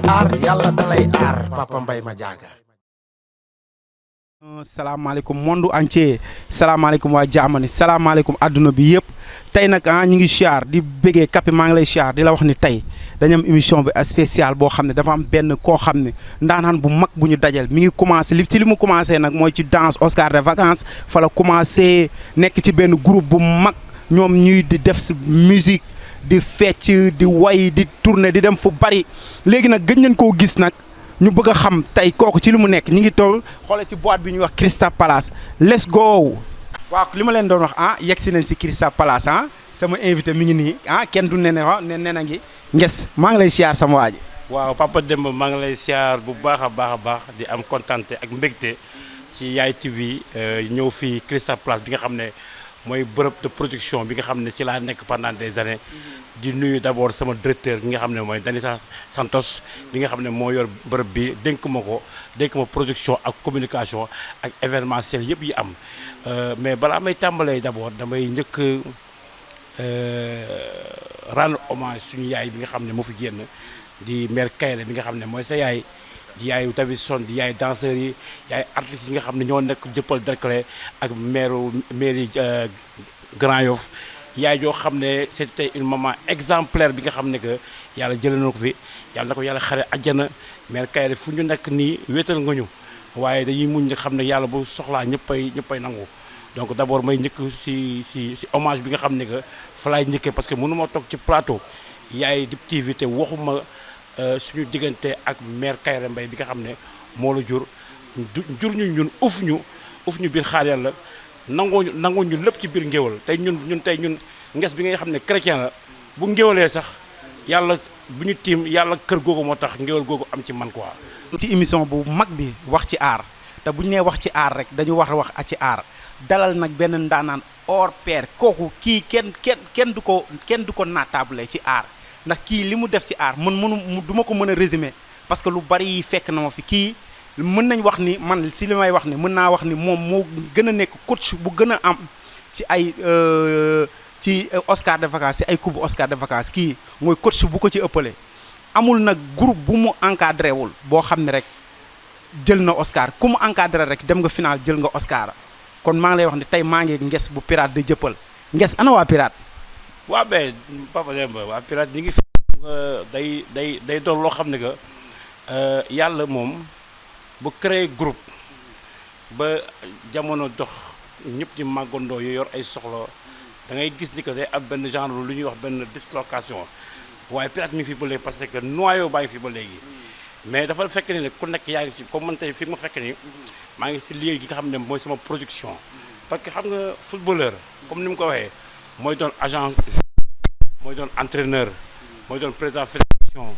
aar yàlla dalay aar Papa Mbaye Madiaga. salaamaaleykum monde entier salaamaaleykum waa Jaamani salaamaaleykum adduna bi yëpp tey nag ñu ngi siyaar di bëggee Kapi maa ngi lay siyaar di la wax ni tey dañu am émission bi spéciale boo xam ne dafa am benn koo xam ne ndaanaan bu mag bu ñu dajal mi ngi commencé li mu commencé nag mooy ci danse Oscar de vacances fa la commencé nekk ci benn groupe bu mag ñoom ñuy di def si musique di fecc di way di tourner di dem fu bari léegi nag gëj nañ koo gis nag. ñu bëgg a xam tey kooku ci li mu nekk ñu ngi toll xoole ci boîte bi ñuy wax Crystal Palace let's go. waaw li ma leen doon wax yegg si nañ si Crystal Palace sama invité mi ngi nii kenn du ne na ngi nges maa ngi lay siyaar sama waa ji. waaw Papa Demba maa ngi lay siyaar bu baax a baax di am kontante ak mbégte ci Yaye TV ñëw fii Crystal Palace bi nga xam ne mooy bërëb de production bi nga xam ne ci laa nekk pendant des années. di nuyu d'abord sama directeur bi nga xam ne mooy Dani Santos bi nga xam ne moo yor bërëb bi dénk ma production ak communication ak événementiel yëpp yi am mais balaa may tàmbalee d'abord damay njëkk rendre hommage suñu yaay bi nga xam ne moo fi génn di mère Kayre bi nga xam ne mooy sa yaay di yaayu Davison di yaay danseurs yi yaay artistes yi nga xam ne ñoo nekk jëppal Derklé ak mairie Grand Yoff yaay joo xam ne c'était une maman exemplaire bi nga xam ne que yàlla jëlee na ko fi yàlla na ko yàlla xare àjjana mère Kayre fu ñu nekk nii wéetal nga ñu waaye dañuy muñ xam ne yàlla bu soxlaa ñëppay nangu donc d'abord may njëkk si hommage bi nga xam ne que fa laay njëkkee parce que mënu ma toog ci plateau yaay Dip TV te waxuma suñu diggante ak mère Kayre Mbaye bi nga xam ne moo la jur ñun uf ñu biir xaar yàlla nangoo ñu lépp ci biir ngéwal tey ñun nges bi nga xam ne chrétien la bu ngéwalee sax yàlla bu ñu tiim yàlla kër googu moo tax ngéwal googu am ci man quoi. ci émission bu mag bi wax ci aar te bu ñu nee wax ci aar rek dañu war a wax ci aar dalal nag benn ndaanaan hors pair kooku kii kenn du ko naatable ci aar ndax kii li mu def ci aar du ma ko mën a résumer parce que lu bari fekk na ma fi kii. mën nañ wax ni man ci li may wax ni mën naa wax ni moom moo gën a nekk coach bu gën a am ci ay ci Oscar de vacances ci ay coupe Oscar de vacances kii mooy coach bu ko ci ëppale amul nag groupe bu mu encadré wul boo xam ne rek jël na Oscar ku mu encadré rek dem nga final jël nga Oscar kon maa ngi lay wax ni tey maa ngi nges bu pirate de jëppal nges ana waa pirate. waa ben Papa Demba waa pirate ñi ngi fi day doon loo xam ne que yàlla moom. bu créé groupe ba jamono dox ñëpp di màggandoo yu yor ay soxla da ngay gis ni que day am benn genre lu ñuy wax benn dislocation waaye pirate mi ngi fi ba léegi parce que noyau baa ngi fi ba léegi mais dafa fekk ni ne ku nekk yaa ngi ci comme man tey fi ma fekk ni maa ngi si liggéey gi nga xam ne mooy sama production parce que xam nga footballeur comme ni mu ko waxee mooy doon agent mooy doon entraîneur mooy doon président fédération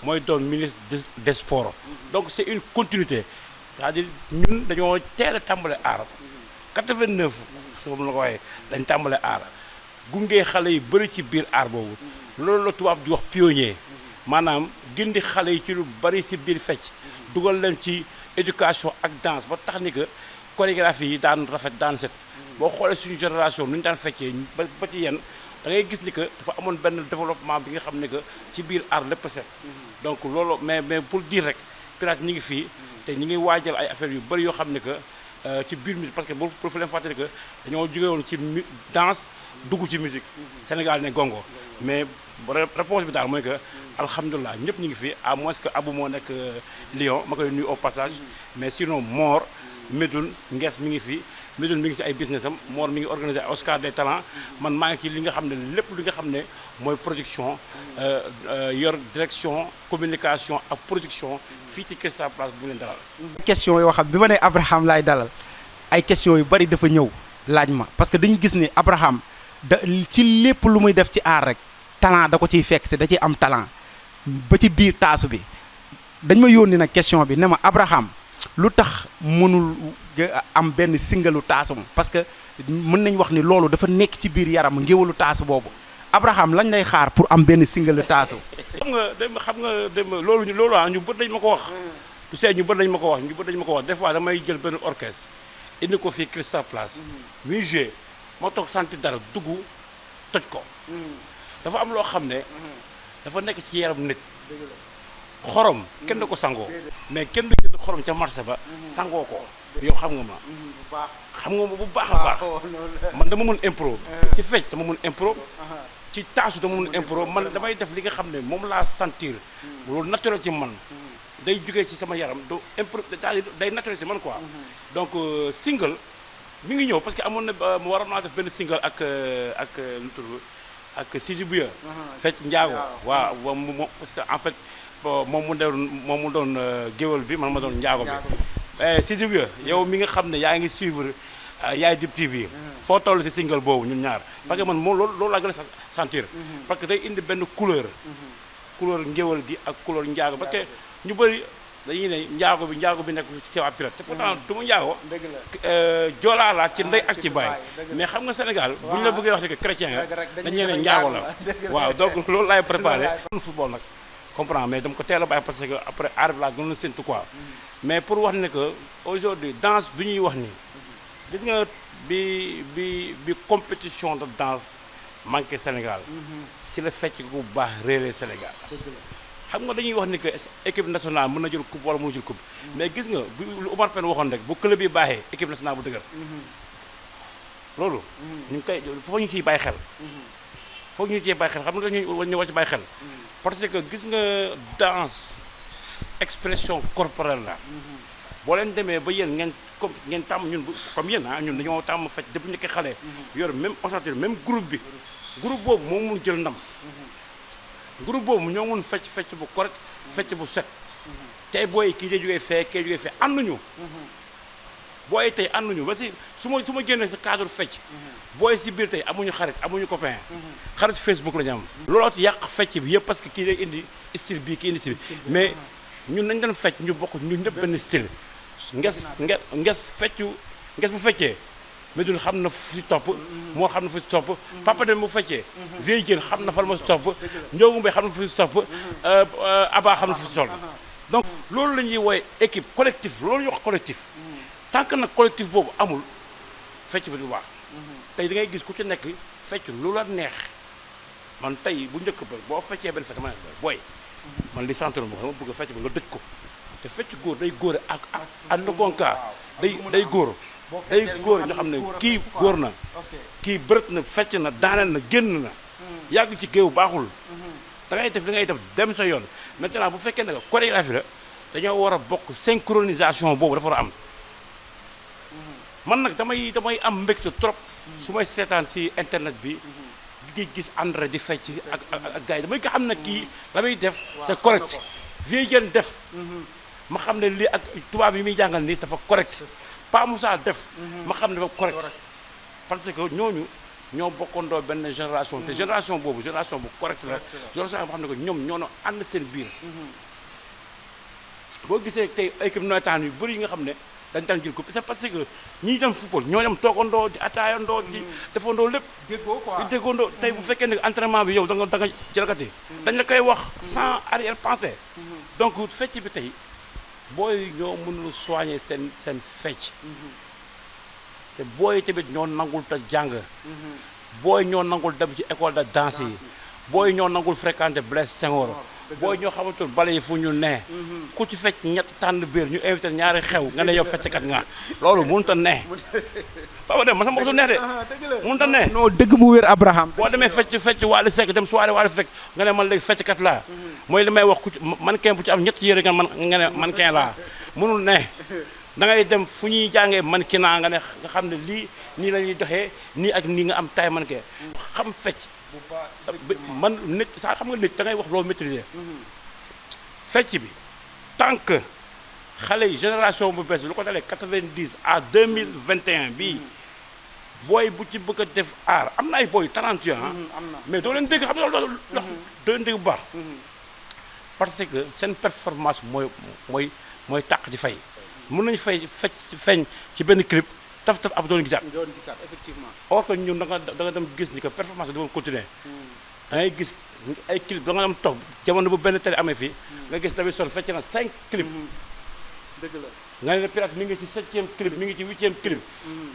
mooy doon ministre des sports donc c'est une continuité c'est-à-dire ñun dañoo teel a tàmbale aar 89 soo la ko waxee dañ tàmbale aar gungee xale yi bëri ci biir aar boobu loolu la tubaab di wax pionnier maanaam gindi xale yi ci lu bëri si biir fecc dugal leen ci éducation ak danse ba tax ni que chorégraphie yi daan rafet daan set boo xoolee suñu génération nu ñu daan feccee ba ci yenn da ngay gis ni que dafa amoon benn développement bi nga xam ne que ci biir aar lépp set donc loolu mais pour dire rek pirate ñi ngi fii te ñi ngi waajal ay affaires yu bëri yoo xam ne que ci biir musique parce que bu fa leen fàttali que dañoo jóge woon ci danse dugg ci musique Sénégal ne gongo mais réponse bi daal mooy que alhamdulilah ñëpp ñu ngi fi à moins que Abou moo nekk Lyon ma koy nuyu au passage mais sinon Mor Médoune Nges mi ngi fi Médoune mi ngi si ay business am Mor mi ngi organisé Oscar des talents man maa ngi ci li nga xam ne lépp li nga xam ne mooy production yor direction communication ak production fii ci Crystal Palace bu leen dalal. question yoo xam bi ma nee Abraham laay dalal ay question yu bari dafa ñëw laaj ma parce que dañu gis ni Abraham ci lépp lu muy def ci aar rek talent da ko ciy fekk si da ciy am talent ba ci biir taasu bi dañ ma yónni nag question bi ne ma Abraham lu tax mënul am benn singalu taasum parce que mën nañ wax ni loolu dafa nekk ci biir yaram ngéwalu taasu boobu Abraham lañ lay xaar pour am benn singalu taasu. xam nga loolu ñu bët dañ ma ko wax. tu sais ñu bët dañ ma ko wax des fois damay jël benn orchestre indi ko fii Crystal Palace. muy joué ma toog santi dara dugg toj ko. dafa am loo xam ne. dafa nekk ci yaram nit. xorom kenn du ko sangoo mais kenn du jënd xorom ca marché ba sangoo ko yow xam nga ma xam nga ma bu baax a baax man dama mun impro ci fecc dama mun impro ci taasu dama mun impro man damay def li nga xam ne moom laa sentir loolu naturel ci man day jógee ci sama yaram do impro day naturel ci man quoi donc single mi ngi ñëw parce que amoon na waroon naa def benn single ak lu tudd ak Sidi Bouya fecc njaago waaw moom en fait moom mu doon géwél bi man ma doon njaago bi Sidi Bouya yow mi nga xam ne yaa ngi suivre Yaay Dib TV foo toll si single boobu ñun ñaar parce que man moom loolu laa gën a sentir parce que day indi benn couleur ngéwél gi ak couleur njaago parce que ñu bëri dañuy ne njaago bi nekk ci waa Pirate te pourtant du ma njaago joolaa laa ci ndey ak ci baay mais xam nga Sénégal bu ñu la bëggee wax ne que chrétien nga dañu ne njaago la waaw donc loolu laay préparé football nag comprends mais dama ko teel a bàyyi parce que après aar bi laa gën a séntu quoi mais pour wax ne que aujourd'hui danse bi ñuy wax nii gis nga bi compétition de danse manqué Sénégal si la fecc bu baax réeree Sénégal xam nga dañuy wax ni que équipe nationale mën na jël coupe wala mënu jël coupe mais gis nga bu lu Omar Pène waxoon rek bu club yi baaxee équipe nationale bu dëgër loolu ñu ngi koy foofu ñu ciy bàyyi xel foog ñu ciy bàyyi xel xam nga ñu war ci bàyyi xel parce que gis nga danse expression corporelle la boo leen demee ba yéen ngeen tàmm ñun comme yéen ñun dañoo tàmm fecc depuis ñu nekk xale yor même ossature même groupe boobu moo mun jël ndam groupe boobu ñoo mun fecc bu correct fecc bu set tey booy kii day jógee fee ànduñu booy tey ànduñu ba si su ma génnee si cadre fecc booy si biir tey amuñu xarit amuñu copain xarit Facebook la ñu am looloo ci yàq fecc bi yëpp parce que kii day indi style bii kii indi style mais ñun nañ doon fecc ñu bokk ñun ñëpp benn style nges bu feccee Médoune xam na fu si topp moo xam na fu si topp Papa Dem bu feccee Vieux Diène xam na fan ma si topp Ndiogou Mbaye xam na fu si topp Abba xam na fu si topp donc loolu la ñuy wooye équipe collectif loolu ñu wax collectif tant que nag collectif boobu amul fecc bi du baax tey da ngay gis ku ci nekk fecc lu la neex man tey bu njëkk ba boo feccee benn fecc ma ne booy man li centre ma dama bëgg a fecc ba nga dëj ko te fecc góor day góore ak ànd konka day góor ñoo xam ne kii góor na kii bërët na fecc na daaneel na génn na yàgg ci géew baaxul da ngay def li ngay def dem sa yoon maintenant bu fekkee ne chorégraphie la dañoo war a bokk synchronisation boobu dafa war a am man nag damay am mbégte trop su may seetaan si internet bi di gis André di fecc ak gars yi damay nga xam ne kii la muy def c'est correct Vieux Diène def ma xam ne lii ak tubaab yi muy jàngal nii dafa correct Pa Moussa def ma xam ne dafa correct parce que ñooñu ñoo bokkandoo benn génération te génération boobu génération bu correct la génération boo xam ne que ñoom ñoo ànd seen biir boo gisee tey équipe nawetaan yu bëri yi nga xam ne dañ daan jël ko c'est parce que ñi dem football ñoo dem toogandoo di ataayandoo di defandoo lépp di déggandoo tey bu fekkee ne entraînement bi yow da nga jalgati dañ la koy wax sans arrière pensée donc fecc bi tey booy ñoo mënul soigner seen fecc te booy tamit ñoo nangul te jàng booy ñoo nangul dem ci école de danse yi booy ñoo nangul fréquenter Blaise Senghor booy ñoo xamatul bale yi fu ñu ne ku ci fecc ñett tànn biir ñu invité ñaari xew nga ne yow fecckat nga loolu mënut a ne Papa Dem ma sama waxtu neex de mënut a ne non dëgg bu wér Abraham boo demee fecc Wally Seck dem soirée Wally fekk nga ne man léegi fecckat laa mooy li may wax ku ci mannequin bu ci am ñetti yére nga ne mannequin laa mënul ne da ngay dem fu ñuy jàngee mannequinat nga xam ne lii nii la ñuy doxee nii ak nii nga am taille mannequin xam fecc man nit saa xam nga nit da ngay wax loo maîtriser fecc bi tant que xale yi génération bu bees bi lu ko dalee 90 à 2021 bii booy bu ci bëgg a def art am na ay booy 30 ans mais doo leen dégg xam nga loolu doo leen dégg bu baax parce que seen performance mooy tàq di fay mën nañu feeñ ci benn clip taf ab doon gisaat effectivement or que ñun da nga dem gis ni que performance bi dafa continuer da ngay gis ay clip da nga dem toog jamono bu benn télé amee fii nga gis David Sol fecc na 5 clip dëgg la nga ne Pirate mi ngi ci 7e clip mi ngi ci 8e clip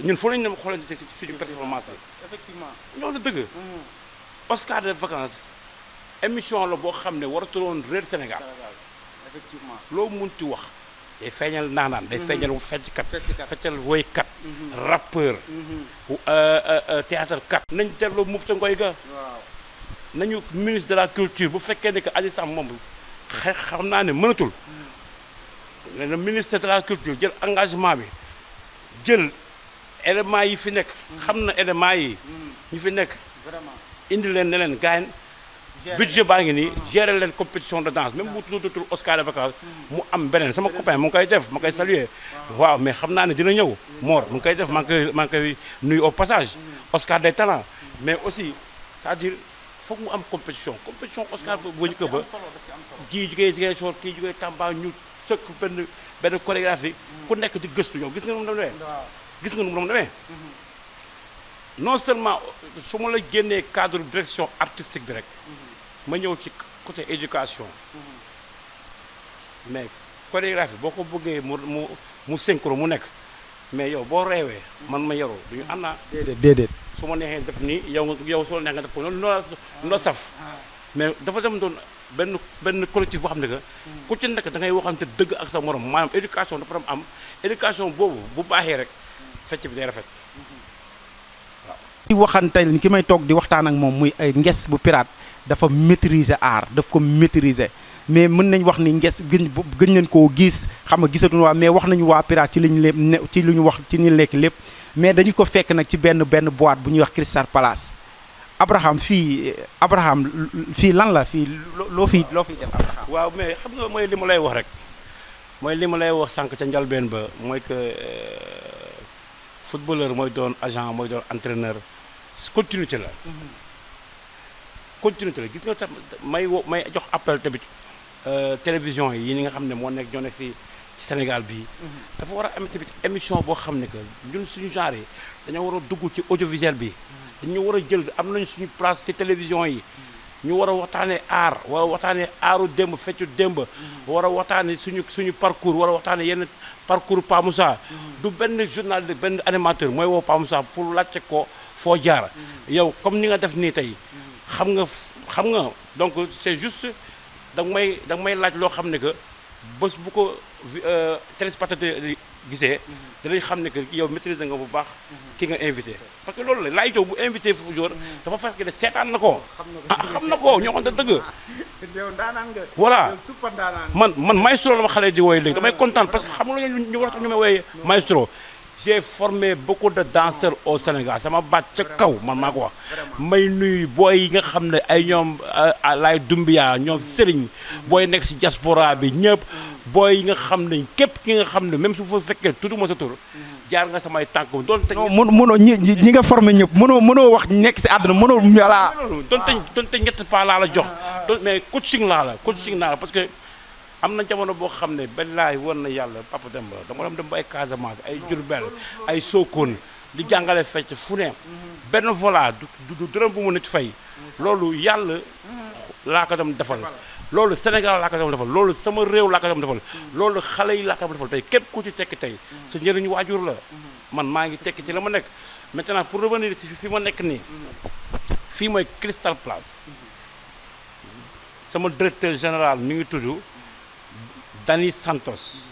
ñun fu lañu dem xoolante suñu performance yi effectivement ñoo la dëgg Oscar de vacances émission la boo xam ne waratul woon réer Sénégal effectivement loo munti wax day feeñal naanaan day feeñal fecckat feccal woykat rappeur théâtre kat nañ delloo mufta ngoy ga nañu ministre de la culture bu fekkee ne que Aziz Sam moom xam naa ne mënatul le ministre de la culture jël engagement bi jël éléments yi fi nekk xam na éléments yi ñu fi nekk indi leen ne leen gaañ budget baa ngi nii gérer leen compétition de danse même bu tuddatul Oscar de vacances mu am beneen sama copain mu ngi koy def ma koy saluer waaw mais xam naa ne dina ñëw Mor mu ngi koy def maa ngi koy nuyu au passage Oscar des talents mais aussi c'est-à-dire foog mu am compétition Oscar bu ñu ba kii jugee Ziguinchor kii jugee Tamba ñu sëkk benn chorégraphie ku nekk di gëstu yow gis nga nu mu demee non seulement su ma la génnee cadre direction artistique bi rek ma ñëw ci côté éducation mais chorégraphie boo ko bëggee mu synchro mu nekk mais yow boo reewee man ma yaroo duñu ànd naa déedéet su ma neexee def nii yow soo neex nga def ko noonu la saf mais dafa dem doon benn collectif boo xam ne que ku ci nekk da ngay waxante dëgg ak sa morom maanaam éducation dafa am éducation boobu bu baaxee rek fecc bi day rafet di waxante ni ki may toog di waxtaan ak moom muy ay Nges bu Pirate dafa maîtriser art daf ko maîtriser mais mën nañ wax ni Nges gën nañ koo gis xam nga gisatuñu waa mais wax nañu waa Pirate ci liñu lépp ci lu ñu wax ci ñu lekk lépp mais dañu ko fekk nag ci benn boîte bu ñuy wax Crystal Palace Abraham fii lan la fii loo fiy def Abraham. waaw mais xam nga mooy li ma lay wax rek mooy li ma lay wax sànq ca njalbeen ba mooy que footballeur mooy doon agent mooy doon entraîneur continuité la gis nga tam may jox appel tamit télévision yi nga xam ne ñoo nekk fii ci Sénégal bii dafa war a am tamit émission boo xam ne que ñun suñu genre yi dañoo war a dugg ci audiovisuel bi dañu war a jël am nañu suñu place ci télévision yi ñu war a waxtaanee art war a waxtaanee aaru démb feccu démb war a waxtaanee suñu parcours war a waxtaanee yenn parcours Pa Moussa du benn journaliste benn animateur mooy woo Pa Moussa pour laajte ko foo jaar yow comme ni nga def nii tey xam nga donc c'est juste da nga may laaj loo xam ne que bés bu ko téléspectateur gisee danañ xam ne que yow maîtriser nga bu baax ki nga invité parce que loolu la laay jow bu invité fu jour dafa fekk ne seetaan na ko xam na ko ñoo xam ne dëgg voilà man maestro la ma xale di wooye léegi damay kontaan parce que xam nga ñu war a tax ñu may wooye maestro j'ai formé beaucoup de danseurs au Sénégal sama baat ca kaw man maa ko wax may nuyu booy yi nga xam ne ay ñoom Laay Dumbiya ñoom Serigne booy nekk si diaspora bi ñëpp booy yi nga xam ne képp ki nga xam ne même su fa fekkee tudduma sa tur jaar nga samay tànk doon te mënoo ñi nga formé ñëpp mënoo wax nekk si àdduna mënoo voilà doon te ñett pas laa la jox doon mais coaching naa la parce que am na jamono boo xam ne billaahi war na yàlla Papa Demba dama dem ba ay Casamance ay Diourbel ay Sokone di jàngale fecc fu ne benn vola du dërëm bu mu nit fay loolu yàlla laa ko dem defal loolu Sénégal laa ko dem defal loolu sama réew laa ko dem defal loolu xale yi laa ko dem defal tey képp ku ci tekki tey sa njëriñu waajur la man maa ngi tekki ci la ma nekk maintenant pour revenir ci fi ma nekk nii fii mooy Crystal Palace sama directeur général mi ngi tudd Dani Santos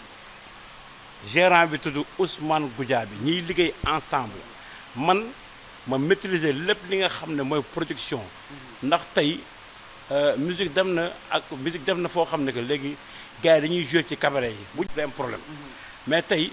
gérant bi tudd Ousmane Goudiaby ñiy liggéey ensemble man ma maîtriser lépp li nga xam ne mooy production ndax tey musique dem na foo xam ne que léegi gars yi dañuy jouer ci cabaret yi bu dem problème mais tey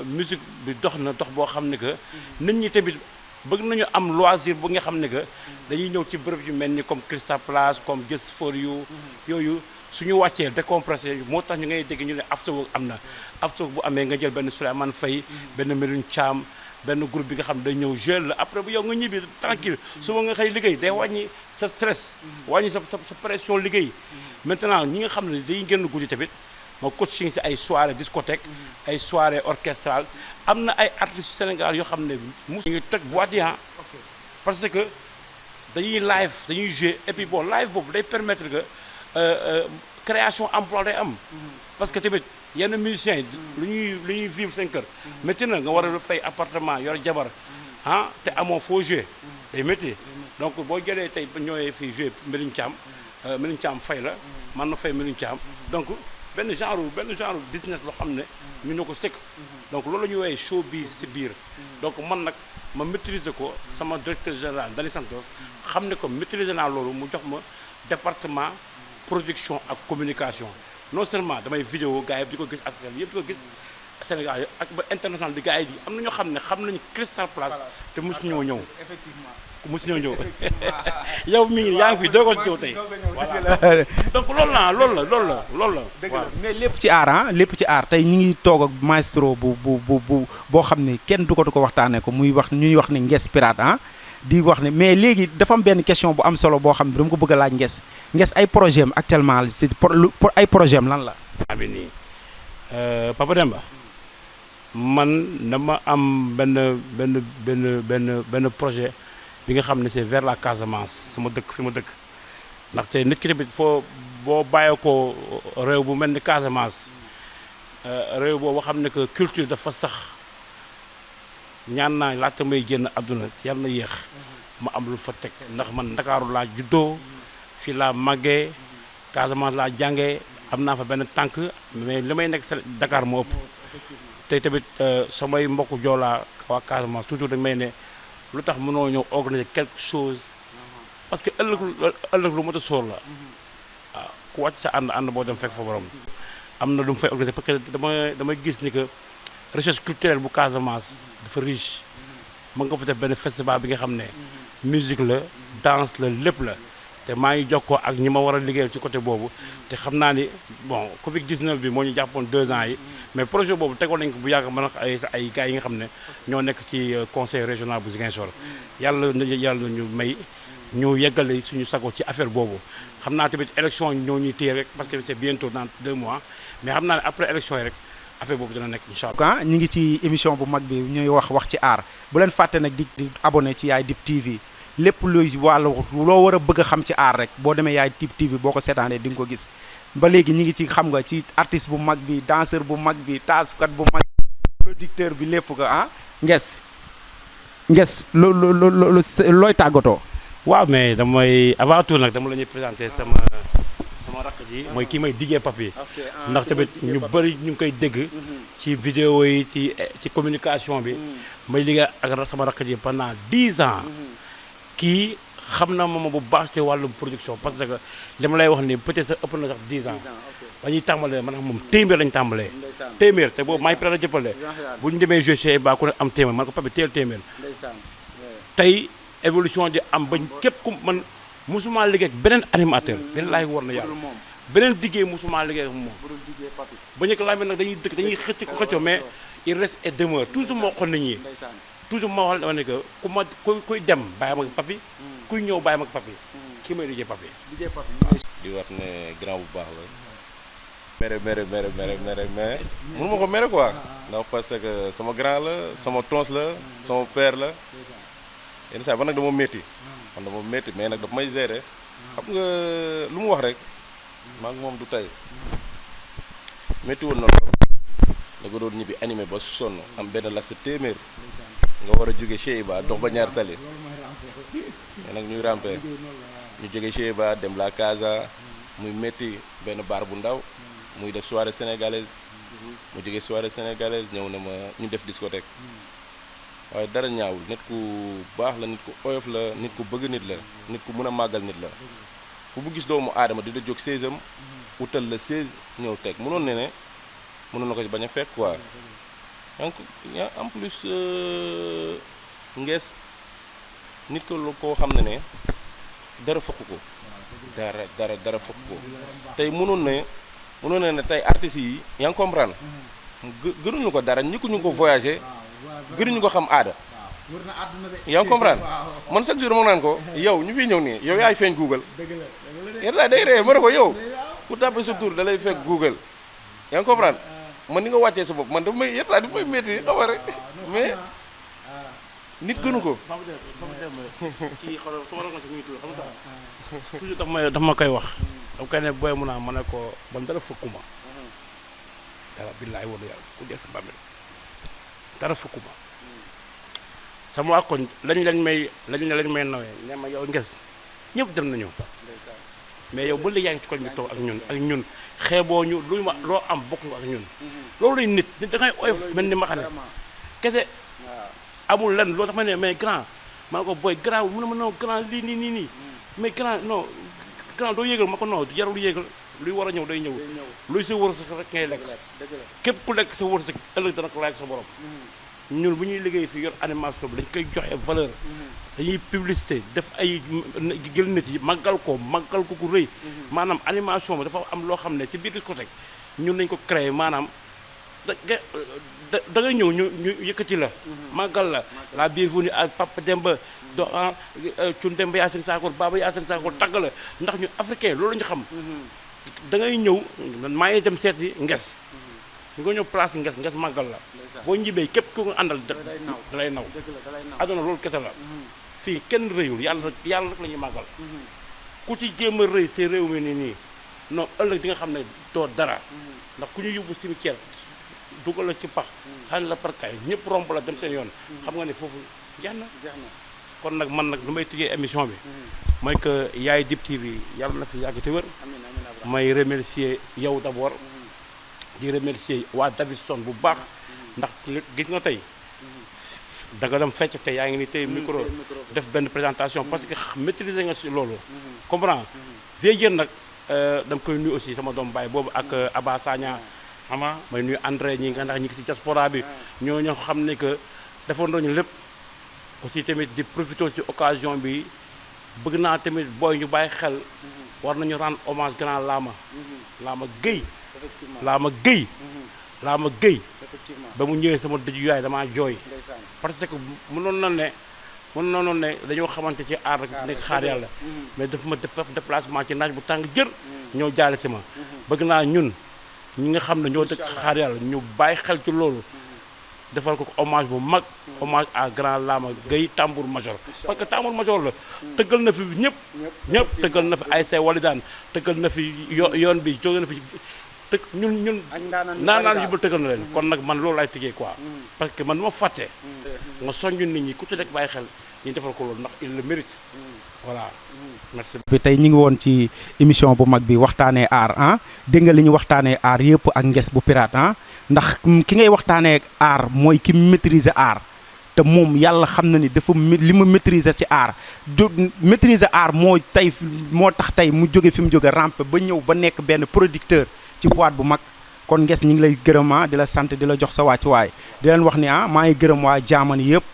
musique bi dox boo xam ne que nit ñi tamit bëgg nañu am loisir bu nga xam ne que dañuy ñëw ci bërëb yu mel ni comme Crystal Palace comme Just for You yooyu suñu wàccee décompressé moo tax ñu ngay dégg ñu ne after work am na after work bu amee nga jël benn Souleymane Faye benn Medoune Thiam benn groupe bi nga xam ne day ñëw jël la après bu yow nga ñibbi tranquille suba nga xëy liggéey day wàññi sa stress wàññi sa pression liggéey maintenant ñi nga xam ne day génn guddi tamit ma coaching si ay soirée discothèque ay soirée orchestrale am na ay artistes Sénégal yoo xam ne mu ngi toj boîte yi parce que dañuy jouer et puis bon live boobu day permettre que création emploi day am parce que tamit yenn musiciens yi lu ñuy vivre seen kër métti na nga war a fay appartement yor jabar te amoo foo jouer day métti donc boo jëlee tey ñëwee fii jouer Medoune Thiam fay la man na fay Medoune Thiam donc benn genre business loo xam ne ñu ñoo ko sëkk donc loolu la ñuy woowee showbiz si biir donc man nag ma maîtriser ko sama directeur général Dani Santos xam ne ko maîtriser naa loolu mu jox ma département production ak communication non seulement damay vidéo gars yi di ko gis askan yëpp di ko gis Sénégal ak ba international di gars yi am na ñoo xam ne xam nañu Crystal Palace te mosu ñoo ñëw mosu ñoo ñëw yow mii yaa ngi fi doog a ñëw tey voilà donc loolu la dëgg la mais lépp ci aar lépp ci aar tey ñu ngi toog ak maestro boo xam ne kenn du ko waxtaanee ko muy wax ñuy wax ne Nguess Pirate di wax ne mais léegi dafa am benn question bu am solo boo xam ne dama ko bëgg a laaj Nguess ay projet am actuellement ay projet am lan la. bi nii Papa Demba man dama am benn projet bi nga xam ne c'est vers la Casamance sama dëkk fi ma dëkk ndaxte nit ki tamit foo boo bàyyee ko réew bu mel ni Casamance réew boobu xam ne que culture dafa sax ñaan naa laata may génn àdduna yàlla na yéex ma am lu fa teg ndax man Ndakaaru laa juddoo fii laa màggee Casamance laa jàngee am naa fa benn tànk mais li may nekk Dakar moo ëpp tey tamit samay mbokku joolaa waa Casamance toujours dañ may ne lu tax mënoo ñëw organiser quelque chose parce que ëllëg lu mot a sóor la waaw ku wàcc sa ànd boo dem fekk fa borom am na lu mu fay organiser parce que damay gis ni que recherche culturelle bu Casamance dafa riche mën nga fa def benn festival bi nga xam ne musique la danse la lépp la te maa ngi jokkoo ak ñi ma war a liggéeyal ci côté boobu te xam naa ni bon Covid 19 bi moo ñu jàppoon 2 ans yi mais projet boobu tegoon nañ ko bu yàgg mën a ay gars yi nga xam ne ñoo nekk ci conseil régional bu Ziguinchor yàlla ñu may ñu yeggale suñu sago ci affaire boobu xam naa tamit élection ñoo ñuy téye rek parce que c'est bientôt dans 2 mois mais xam naa ne après élection yi rek affaire boobu dina nekk incha allah. ñu ngi ci émission bu mag bi ñuy wax ci aar bu leen fàtte nag di abonné ci Yaay Dib TV lépp luy wàllu loo war a bëgg a xam ci aar rek boo demee Yaay Dib TV boo ko seetaanee di nga ko gis ba léegi ñu ngi ci xam nga ci artiste bu mag bi danseur bu mag bi taasukat bu mag producteur bi lépp ko Nguess looy tàggatoo. waaw mais damay avant tout nag dama la ñuy présenter sama rakk ji mooy kii may DJ Papy ndax tamit ñu bëri ñu ngi koy dégg ci vidéo yi ci communication bi may liggéey ak sama rakk ji pendant 10 ans kii xam na moom bu baax ci wàllu production parce que li ma lay wax ni peut-être sax ëpp na sax 10 ans ba ñuy tàmbalee man moom téeméer lañu tàmbalee téeméer te boobu maa ngi prêt a jëppale bu ñu demee jouer chez ba ku ne am téeméer man ko Papy teel téeméer tey évolution di am ba képp ku man musuma liggéey ak beneen animateur beneen laay war na yàlla beneen diggéey musuma liggéey ak moom ba ñëkk laa mel nag dañuy xëccoo mais il reste et demeure toujours moo xool nit ñi toujours moo xool ne que kuy dem bàyyi ma ak Papy kuy ñëw bàyyi ma ak Papy kii may DJ Papy di wax ne grand bu baax la mere mais mënu ma ko mere quoi ndax parce que sama grand la sama tons la sama père la yenn saa ba nag dama métti mais nag daf may gérer xam nga lu mu wax rek maa ngi moom du tey métti woon na lool da ko doon ñibbi animé ba sonn am benn la sa téeméer nga war a jóge Cheikh Ba dox ba ñaar tali mais nag ñuy rampé ñu jóge Cheikh Ba dem la Casa muy métti benn bar bu ndaw muy def soirée sénégalaise mu jóge soirée sénégalaise ñëw na ma ñu def discothèque waaye dara ñaawul nit ku baax la nit ku oyof la nit ku bëgg nit la nit ku mën a màggal nit la fu bu gis doomu aadama di la jóg 16am utal la 16 ñëw teg mënoon na ko ci bañ a fekk quoi donc en plus Nguess nit ko koo xam ne dara fokk ko dara fokk ko tey mënoon ne tey artistes yi yaa ngi comprendre gënuñu ko dara ñi ko voyager gënuñu ko xam aada yaa ngi comprendre man chaque jour ma naan ko yow ñu fiy ñëw nii yow yaay feeñ Google yenn saa day ree ma ne ko yow ku tàppe sa tur da lay fekk Google yaa ngi comprendre man ni nga wàccee sa bopp man dafa may yenn saa dafa may métti xam nga rek mais nit gënu ko. kii xoolal sama rakk mi ngi tudd xam nga toujours daf ma koy wax dama koy ne booy mu naa ma ne ko man dara fëkkuma dara billaay wala yàlla ku dee sa bàmmeel dara fëkkuma sama waa koñ lañ may nawee ne ma yow Nguess ñëpp dem nañu mais yow ba léegi yaa ngi ci koñ bi toog ak ñun xeeboo ñu lu ma loo am bokk nga ak ñun loolu lay nit da ngay oyof mel ni ma xam ne kese amul lenn loolu dafa ne mais grand maa ko booy grand mu ne ma non grand lii nii mais grand non grand doo yéegal ma ko non jarul yéegal luy war a ñëw day ñëw luy sa wërsëg rek ngay lekk képp ku lekk sa wërsëg ëllëg dana ko laaj sa borom ñun bu ñuy liggéey fi yor animation bi dañ koy joxe valeur dañuy publicité def ay jël nit yi màggal ko ku rëy maanaam animation bi dafa am loo xam ne ci biir discothèque ñun nañ ko créé maanaam da ngay ñëw ñu yëkkati la màggal la bienvenue à Papa Demba do Cun Demba Yacine Sakor Baba Yacine Sakor tagg la ndax ñu africain loolu ñu xam da ngay ñëw maa ngi dem seeti nges nga ñëw place nges màggal la boo njibee képp ku nga àndal da lay naw aduna loolu kese la fii kenn rëyul yàlla rek la ñuy màggal ku ci jéem a rëy see réew mi nii non ëllëg di nga xam ne doo dara ndax ku ñu yóbbu cimetière dugal la ci pax sànni la parkaay ñëpp romb la dem seen yoon xam nga ne foofu jeex na kon nag man nag lu may tijjee émission bi mooy que Yaye Dib TV yàlla na fi yàgg te wér may remercier yow d'abord di remercier waa Davidson bu baax ndax gis nga tey da nga dem fecc tey yaa ngi ni tey micro def benn présentation parce que maîtriser nga si loolu comprends vieux nag dama koy nuyu aussi sama doom baay boobu ak Aba Sagna ama may nuyu André ñi nga ndax ñi ngi si diaspora bi ñoo xam ne que defoon nañu lépp aussi tamit di profité ci occasion bi bëgg naa tamit booy ñu bàyyi xel war nañu rendre hommage grand Lama Gueye ba mu ñëwee sama dëju yaay damaa jooy parce que mënoon na ne dañoo xamante ci aar rek nekk xaar yàlla mais daf ma def déplacement ci naaj bu tàng jër ñoo jaale si ma bëgg naa ñun ñi nga xam ne ñoo dëkk xaar yàlla ñu bàyyi xel ci loolu defal ko hommage bu mag hommage à grand Lama Gueye tambour major parce que tambour major la tëggal na fi ñëpp tëggal na fi ASC Walidaan tëggal na fi yoon bi jóge na fi ñun naanaan yu ba tëggal na leen kon nag man loolu laay tëggee quoi parce que man du ma fàtte nga soññu nit ñi ku ci nekk bàyyi xel ñu defal ko loolu ndax il le mérite voilà merci. bi tey ñu ngi woon ci émission bu mag bi waxtaanee aar dégg nga li ñu waxtaanee aar yëpp ak nges bu pirate ndax ki ngay waxtaanee aar mooy ki maîtriser aar te moom yàlla xam na ni dafa li ma maîtriser ci aar maîtriser aar moo tax tey mu jóge fi mu jóge rampe ba ñëw ba nekk benn producteur ci boîte bu mag kon nges ñi ngi lay gërëm di la sant di la jox sa wàccuwaay di leen wax ni maa ngi gërëm waa Jaamani yëpp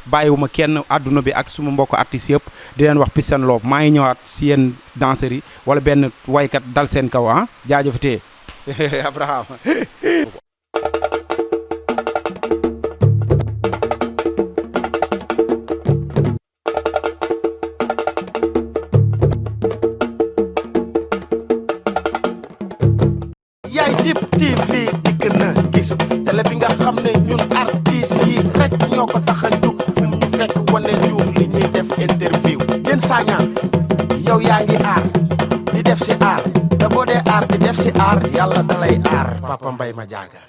bàyyiwuma kenn àdduna bi ak suma mbokk artistes yëpp di leen wax peace and love maa ngi ñëwaat si yéen danseurs yi wala benn waykat dal seen kaw jaajëfatee Abraham Yaye Dib TV dikk na gis télé bi nga xam ne ñun artistes yi rek ñoo ko tax a jug fu mu ñu fekk wane ñu li ñuy def interview Diène Sagna yow yaa ngi aar di def si aar te boo dee aar di def si aar yàlla dalay aar Papa Mbaye Madiaga